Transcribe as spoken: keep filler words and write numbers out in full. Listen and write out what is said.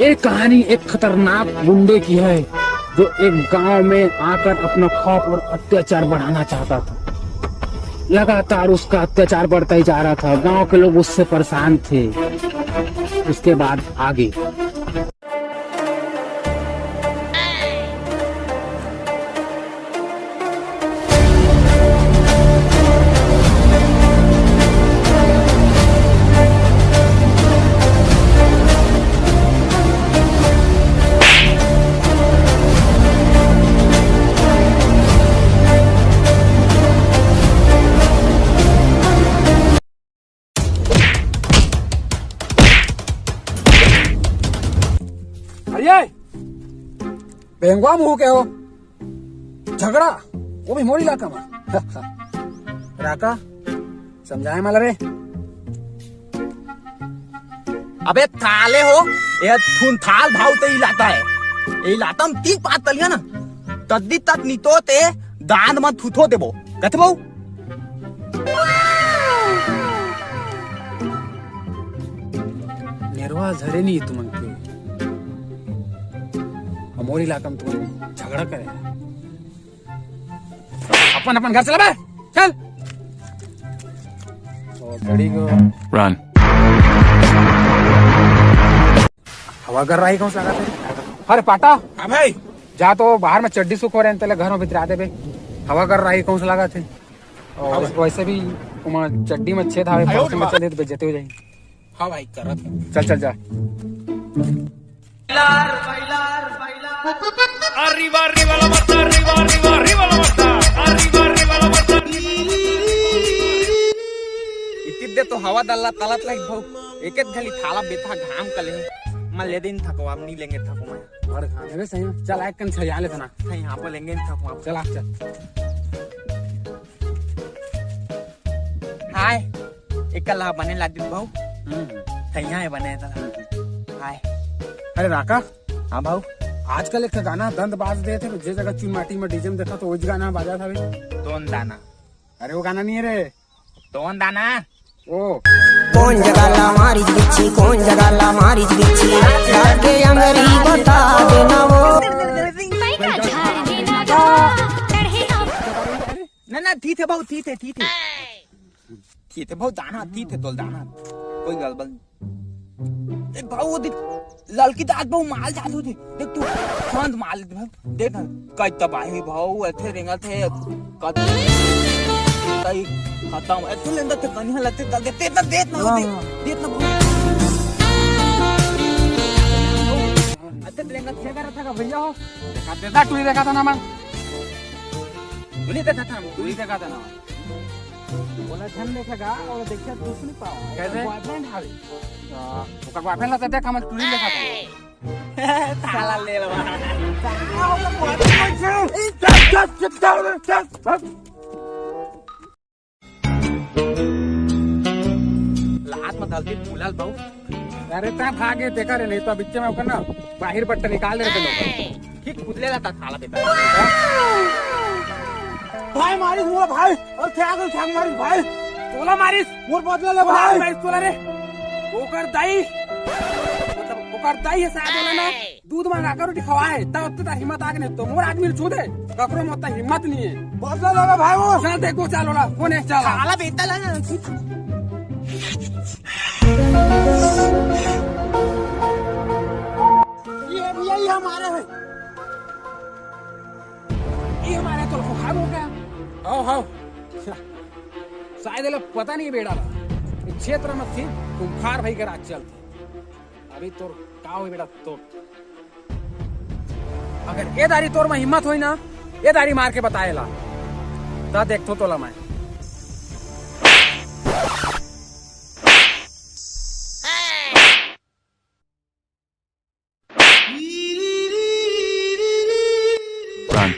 एक कहानी एक खतरनाक गुंडे की है, जो एक गांव में आकर अपना खौफ और अत्याचार बढ़ाना चाहता था। लगातार उसका अत्याचार बढ़ता ही जा रहा था, गांव के लोग उससे परेशान थे। उसके बाद आगे। अरे, बेंगवा मुंह के हो, झगड़ा, वो भी मोर इलाका में। राका, समझाए मला रे। अबे ताले हो, ये थुन थाल भाव ते इलाता है। ये इलाता में तीन पांच तलिया ना, तद्दी तक नितो ते दान में थुथो देबो। कथबो? नेरवा झरे नहीं तुमन के। हमर इलाका में तुमन झगड़ा करे। अपन अपन घर चला बे, चल। और घड़ी को Run। हवा कर रहा है, कौन सा लगा था? अरे पाटा। हाँ भाई। जा तो बाहर में चड्डी सुखो रहे हैं, तेले घर में भितरा दे बे। हवा कर रहा है, कौन सा लगा थे? और हाँ भाई। वैसे भी ओमा चड्डी में छेद हावे, आयो परसों में रे। चले तो बेइज्जती हो जाएगी। हाँ भाई, करत है। चल, चल, जा। इतिद्दे तो हवा दल्ला तलत लाइक भाऊ, एक एक घली थाला बेथा घाम कले, मैं ले दिन थको, अब नहीं लेंगे थको मैं। और घाम है सही में। चल, एक कन छरिया ले तना। नहीं, यहाँ पर लेंगे नहीं थको आप। चल, आ, चल। हाय, एक कला बने ला दिन भाऊ। हम्म। सही है बने था। हाय। अरे राका। हाँ भाऊ। आजकल एक गाना दंद बाज दे थे, जे जगह चुन माटी में डीजे में देखा तो वही गाना बाजा था भाई। दोन दाना। अरे वो गाना नहीं है रे। दोन दाना। ओ। कौन जगह ला मारी बिच्छी, कौन जगह ला मारी बिच्छी, लागे अंगरी बता देना वो। ना, ना, ठीक है भाऊ, ठीक है, ठीक है। ठीक है भाऊ, दाना, ठीक है, तोल दाना। कोई गलबल नहीं। ए भाऊ, वो देख, ललकी दांत भाऊ माल जादू दे। देख तू, शांत माल दे भाऊ। देख ना, कई तबाही भाऊ, ऐसे रेंगत है, कद-, कई खत्म। ऐसे लेंदा ते कनिया लगते, दे, दे, दे, दे ना, हाँ, दे, हाँ। दे ना भाऊ। अच्छा, रेंगत क्या कर रहा था भैया हो? देखा, देखा, तू ही देखा था ना, मैं। तू नहीं देखा था, तू ही देखा था ना। बोला झन देखेगा और देखिया कुछ नहीं पावा। कैसे? Boyfriend हावे। आ, ओकर boyfriend ला तो देख, हम टूरी देखा था। साला ले लो। लात में डाल के फुलाल बाऊ। अरे ता भागे देखा रे, नहीं तो बिच्चे में ओकर ना बाहिर बट्टा निकाल देते लोग। ठीक कुदले ला ता थाला बेटा। भाई मारिस मोर भाई, और क्या कर छांग मारिस भाई? तोला मारिस, मोर बदला ले भाई। मारिस तोला रे। ओकर दाई, मतलब ओकर दाई है शायद, ओला ना दूध मंगा कर रोटी खवाए, तब तो तार हिम्मत आगे नहीं तो मोर आदमी छू दे, ककरो मत हिम्मत नहीं है। बदला ले भाई वो। चल देखो, चल ओला, कौन है, चल। थाला बेटा ला ना। ये है भैया, ये हमारे हैं। ये हमारे तो खूंखार हो गया। आओ, आओ। शायद ये लोग पता नहीं बेटा ला। ये क्षेत्र में सिर्फ खूंखार भाई के राज चलते। अभी तोर का होई बेटा तोर। अगर ये दारी तोर में हिम्मत होई ना, ये दारी मार के बताएला। ता देखतो तोला मैं। Run।